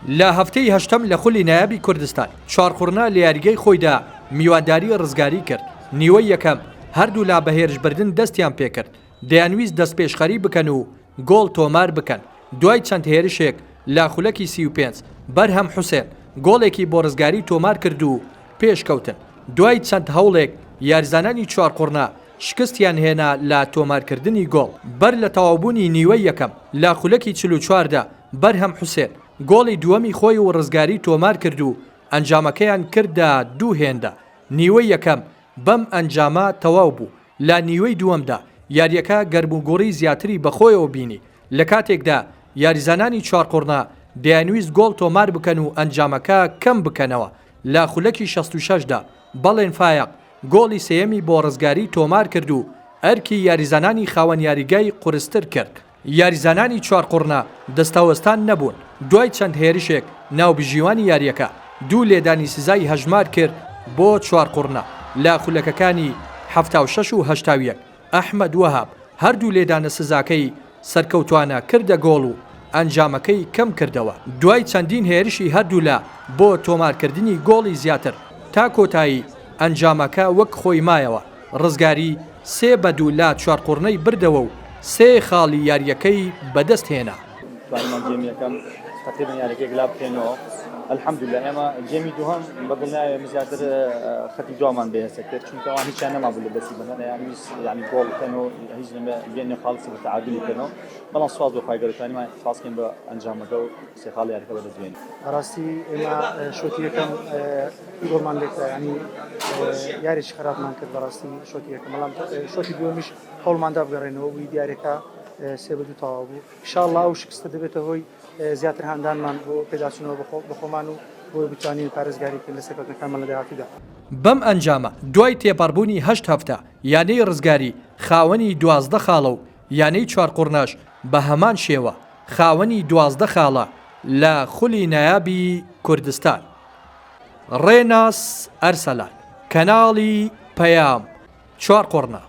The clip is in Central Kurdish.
لە هەفتەی هەشتەم لە خولی نایابی کوردستان، چوارقوڕنە لە یاریگەی خۆیدا میوانداری ڕزگاری کرد، نیوەی یەکەم هەردوولا بە هێرشبردن دەستیان پێکرد، دەیانویست دەستپێشخەری بکەن و گۆڵ تۆمار بکەن، دوای چەند هێرشێک لە خولەکی 35 بەرهەم حوسێن گۆڵێکی بۆ ڕزگاری تۆمار کرد و پێشکەوتن، دوای چەند هەوڵێک یاریزانانی چوارقوڕنە شکستیان هێنا لە تۆمارکردنی گۆڵ، بەر لە تەواوبوونی نیوەی یەکەم لە خولەکی 44 دا بەرهەم حوسێن گۆڵی دووەمی خۆی و ڕزگاری تۆمار کرد و ئەنجامەکەیان کردە دوو هێندە، نیوەی یەکەم بەم ئەنجامە تەواو بوو، لە نیوەی دووەمدا یارییەکە گەرموگوڕی زیاتری بەخۆیەوە بینی، لە کاتێکدا یاریزانانی چوارقوڕنە دەیانویست گۆڵ تۆمار بکەن و ئەنجامەکە کەم بکەنەوە، لە خولەکی 66 دا بەڵێن فایەق گۆڵی سێیەمی بۆ ڕزگاری تۆمار کرد و ئەرکی یاریزانانی خاوەن یاریگای قورستر کرد. یاریزانانی چوارقوڕنە دەستەوەستان نەبوون، دوای چەند هێرشێک ناوبژیوانی یارییەکە دوو لێدانی سزای هەژمار کرد بۆ چوارقوڕنە لە خولەکەکانی 76 و 81، ئەحمەد وەهاب هەردوو لێدانە سزاکەی سەرکەوتوانە کردە گۆڵ و ئەنجامەکەی کەمکردەوە. دوای چەندین هێرشی هەردوولا بۆ تۆمارکردنی گۆڵی زیاتر تا کۆتایی ئەنجامەکە وەک خۆی مایەوە. ڕزگاری سێ بە دوو لە چوارقوڕنەی بردەوە و سێ خاڵی یارییەکەی بەدەستهێنا. توانیمان game ی یەکەم تەقریبەن یاریەکە یەکلا بکەینەوە الحمدللە ئێمە game ی دووهەم بە دڵنیای ئێمە زیاتر خەتی دوامان بەهێزە کرد چونکە ئەوان هیچیان نەمابوو لە دەستی بەنەن یان ویست یعنی گۆڵ بکەن و هیچ نەبێ بێنە خاڵ سفر تەعادلی بکەنەوە بەڵام سوپاس بۆ خوای گەورە توانیمان خاڵ بکەین بە ئەنجامەکە و سێ خاڵ یاریەکە بەدەست بێنین. بەڕاستی ئێمە شۆتی یەکەم گۆڵمان لێکرا ینی یاریی خراپمان کرد بەڕاستی شۆتی یەکەم بەڵام شۆتی دووەمیش هەوڵماندا بگەڕێنەوە بووی دیارەکە سێ بە دوو تەواو بوو ئینشاڵڵا ئەو شکستە دەبێتە هۆی زیاتر هاندانمان بۆ پێداچوونەوە بە خۆمان و بۆی بتوانین پارێزگاری بکەین لە سەرکەوتنەکانمان لە داهاتوودا. بەم ئەنجامە دوای تێپەڕبوونی هەشت هەفتە یانەی ڕزگاری خاوەنی 12 خاڵە و یانەی چوارقوڕنەش بە هەمان شێوە خاوەنی 12 خاڵە لە خولی نایابی کوردستان. ڕێناس ئەرسەلان، کەناڵی پەیام، چوارقوڕنە.